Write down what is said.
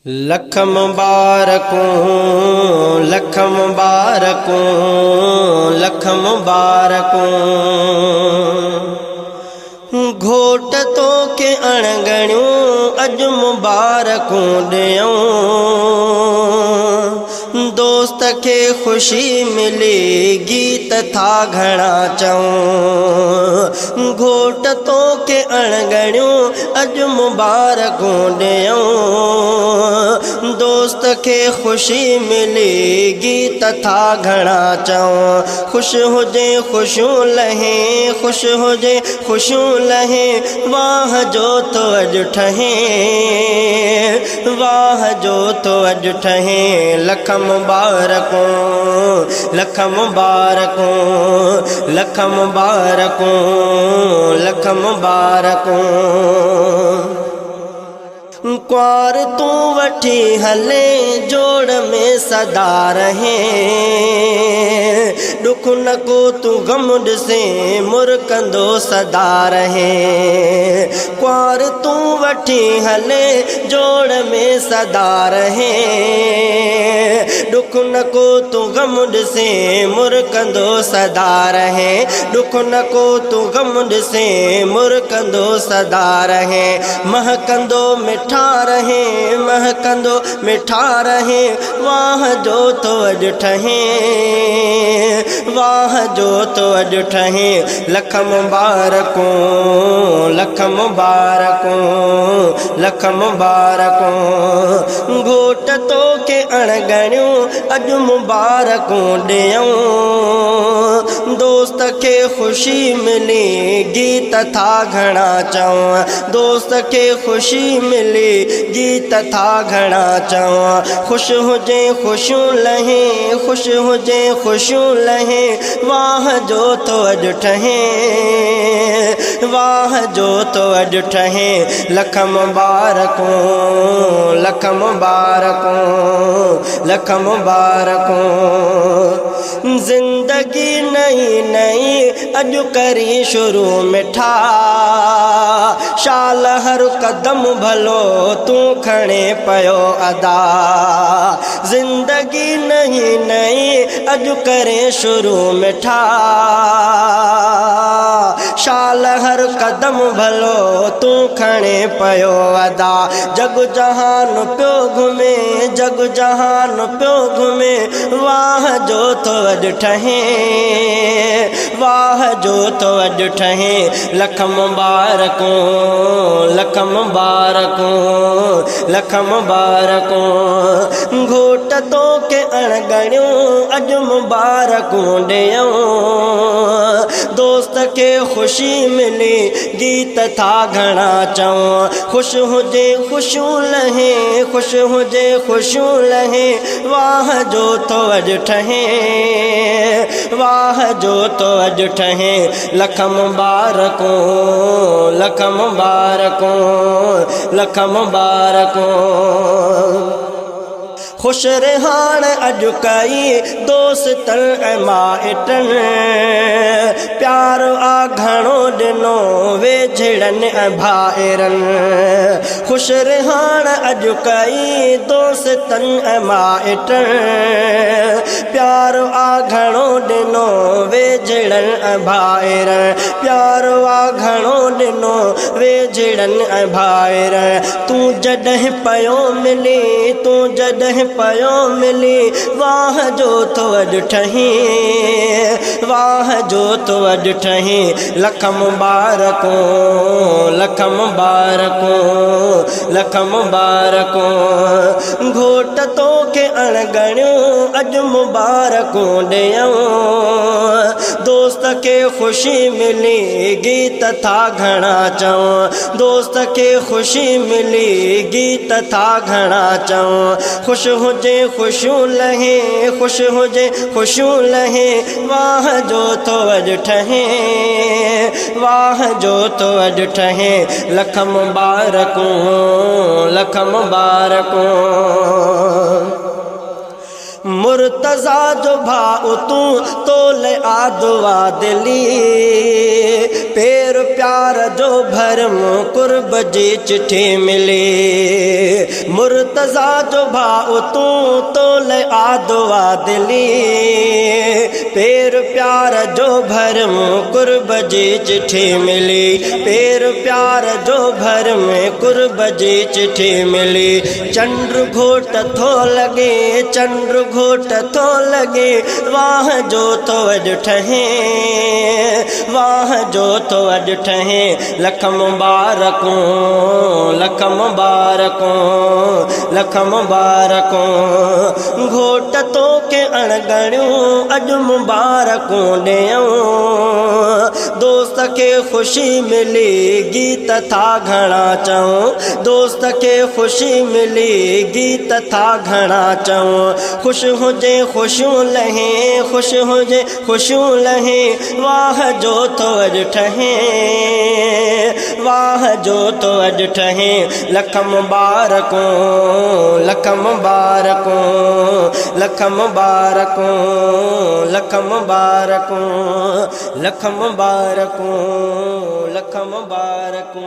لک مبارڪون لک مبارڪون لک مبارڪون گهوٽ توکي اڻ ڳڻيون اڄ مبارڪون ڏيون دوست کي خوشي ملي گيت ٿا گهڻا چئون گهوٽ توکي اڻ ڳڻيون اڄ مبارڪون ڏيون دوست کي خوشي ملي گيت ٿا گهڻا چئون خوش هجين خوشيون لهين خوش هجين خوشيون لهين واهه جو ٿو اڄ ٺهين واهه جو ٿو اڄ ٺهين لک مبارڪون لک مبارڪون لک مبارڪون لک مبارڪون. ڪنوار تون وٺي هلين جوڙ ۾ سدا رهين ڏک نه ڪو تون غم ڏسين مرڪندو سدا رهين ڪنوار تون وٺي هلين جوڙ ۾ سدا رهين ڏک نه ڪو تون غم ڏسين مرڪندو سدا رهين ڏک نه ڪو تون غم ڏسين مرڪندو سدا رهين مهڪندو مٺا رهين مهڪندو مٺا رهين واهه جو ٿو اڄ ٺهين واهه جو ٿو اڄ ٺهين لک مبارڪون لک مبارڪون لک مبارڪون گهوٽ توکي اڻ ڳڻيون اڄ مبارڪون ڏيون دوست کي خوشي ملي گيت ٿا گهڻا چئون دوست کي خوشي ملي گيت ٿا گهڻا چئون خوش هجين خوشيون لهين خوش هجين خوشيون لهين واهه جو ٿو اڄ ٺهين واهه جو ٿو اڄ ٺهين لک مبارڪون لک مبارڪون لک مبارڪون زندگي نئين نئين اڄ ڪرين شروع مٺا شال هر قدم ڀلو تون کڻي پيو ادا زندگي نئين نئين اڄ ڪرين شروع مٺا شال هر قدم ڀلو تون کڻي پيو ادا جڳ جهان پيو گهمي جڳ جهان پيو گهمي واهه جو ٿو اڄ ٺهين واهه جو ٿو اڄ ٺهين لک مبارڪون لک مبارڪون لک مبارڪون گهوٽ توکي اڻ ڳڻيون اڄ مبارڪون ڏيون دوست کي خوشي ملي گيت ٿا گهڻا چئون خوش هجين خوشيون لهين خوش هجين خوشيون لهين واهه جو ٿو اڄ ٺهين واهه جو ٿو اڄ ٺهين لک مبارڪون لک مبارڪون لک مبارڪون. خوش رهاڻ اڄ ڪئي دوستن ۽ مائٽن پيار آ گهڻو ڏنو ويجهڙن ۽ ڀائرن خوش رهاڻ اڄ ڪئي دوستن ۽ مائٽن پيار آ گهڻو ڏنو ويجهڙن ۽ ڀائرن پيار آ گهڻو ڏنو ويجهڙن ۽ ڀائرن تون جڏهن پيو ملين تون جڏهن پيو ملين واهه جو ٿو اڄ ٺهين واهه جو ٿو اڄ ٺهين لک مبارڪون لک مبارڪون لک مبارڪون گهوٽ توکي اڻ ڳڻيون اڄ مبارڪون ڏيون دوست کي خوشي ملي گيت ٿا گهڻا چئون دوست کي خوشي ملي گيت ٿا گهڻا چئون خوش هجين خوشيون لهين خوش هجين خوشيون لهين واهه جو ٿو اڄ ٺهين واهه جو ٿو اڄ ٺهين لک مبارڪون لک مبارڪون. مرتضيٰ جو ڀاء تون تول آ دعا دلي. پير پيار جو ڀرم قرب جي چٺي ملي. مرتضيٰ جو ڀاء تون تو لئه آ دعا دلي. پير پيار جو ڀرم قرب جي چٺي ملي. پير پيار جو ڀرم قرب جي چٺي ملي. چنڊ گهوٽ ٿو لڳي چنڊ گهوٽ ٿو لڳي واهه جو ٿو اڄ ٺهي واهه جو ٿو اڄ ٺهي لک مبارڪون لک مبارڪون لک مبارڪون گهوٽ توکي اڻ ڳڻيون اڄ مبارڪون ڏيون دوست کي خوشي ملي گيت ٿا گهڻا چئون دوست کي خوشي ملي گيت ٿا گهڻا چئون خوش هجي خوشيون لهين خوش هجي خوشيون لهين واهه جو ٿو اڄ ٺهين واهه جو ٿو اڄ ٺهين لک مبارڪون لک مبارڪون لک مبارڪون لک مبارڪون لک مبارڪون لک مبارڪون.